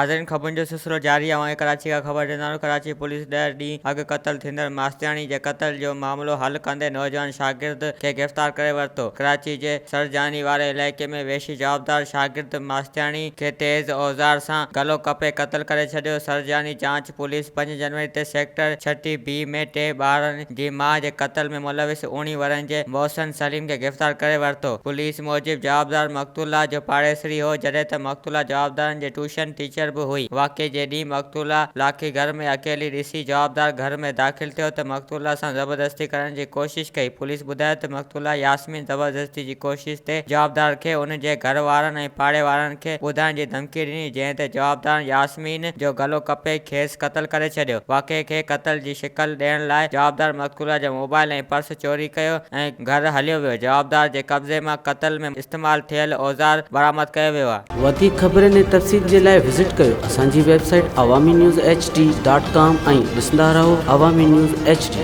ناظرين خبرن جو سلسلو جاري اوهان کي ڪراچي کان خبر ڏيندا آهيون ڪراچي پوليس ڏهه ڏينهن اڳ قتل ٿيندڙ ماستياڻي جي قتل جو معاملو حل ڪندي نوجوان شاگرد کي گرفتار ڪري ورتو ڪراچي جي سرجاني واري علائقي ۾ وحشي جوابدار شاگرد ماستياڻي کي تيز اوزار سان گلو ڪپي قتل ڪري ڇڏيو سرجاني جاچ پوليس پنج جنوري تي سيڪٽر ڇٽيهه بي ۾ ٽي ٻارن جي ماء جي قتل ۾ ملوث اوڻيهه ورهين جي محسن سليم کي گرفتار ڪري ورتو. پوليس موجب جوابدار مقتولا جو پاڙيسري هو، جڏهن ته مقتولا جوابدارن جي ٽيوشن ٽيچر به هئي. واقعي جي ڏينهن مقتولا لاکي گهر ۾ اڪيلي ڏسي جوابدار گهر ۾ داخل ٿيو ته مقتولا سان زبردستي ڪرڻ جي ڪوشش ڪئي. پوليس ٻڌايو ته مقتولا ياسمين زبردستي جي ڪوشش تي جوابدار کي ان جي گهر وارن ۽ پاڙي وارن کي ٻڌائڻ جي ڌمڪي ڏني، جنهن تي جوابدارن ياسمين جو گلو ڪپي کيس قتل ڪري ڇڏيو. واقعي کي قتل جي شڪل ڏيڻ لاء جوابدار مقتولا جو موبائل ۽ پرس چوري ڪيو ۽ گهر هليو ويو. جوابدار جي قبضي مان قتل ۾ استعمال ٿيل اوزار برآمد ڪيو ويو آهي. وڌيڪ خبرن ۽ تفصيل جي لاء وزٽ ڪيو اسان جي website Awami news H D dot com ۽ ڏسندا رهو عوامي نيوز ايڇ ڊي.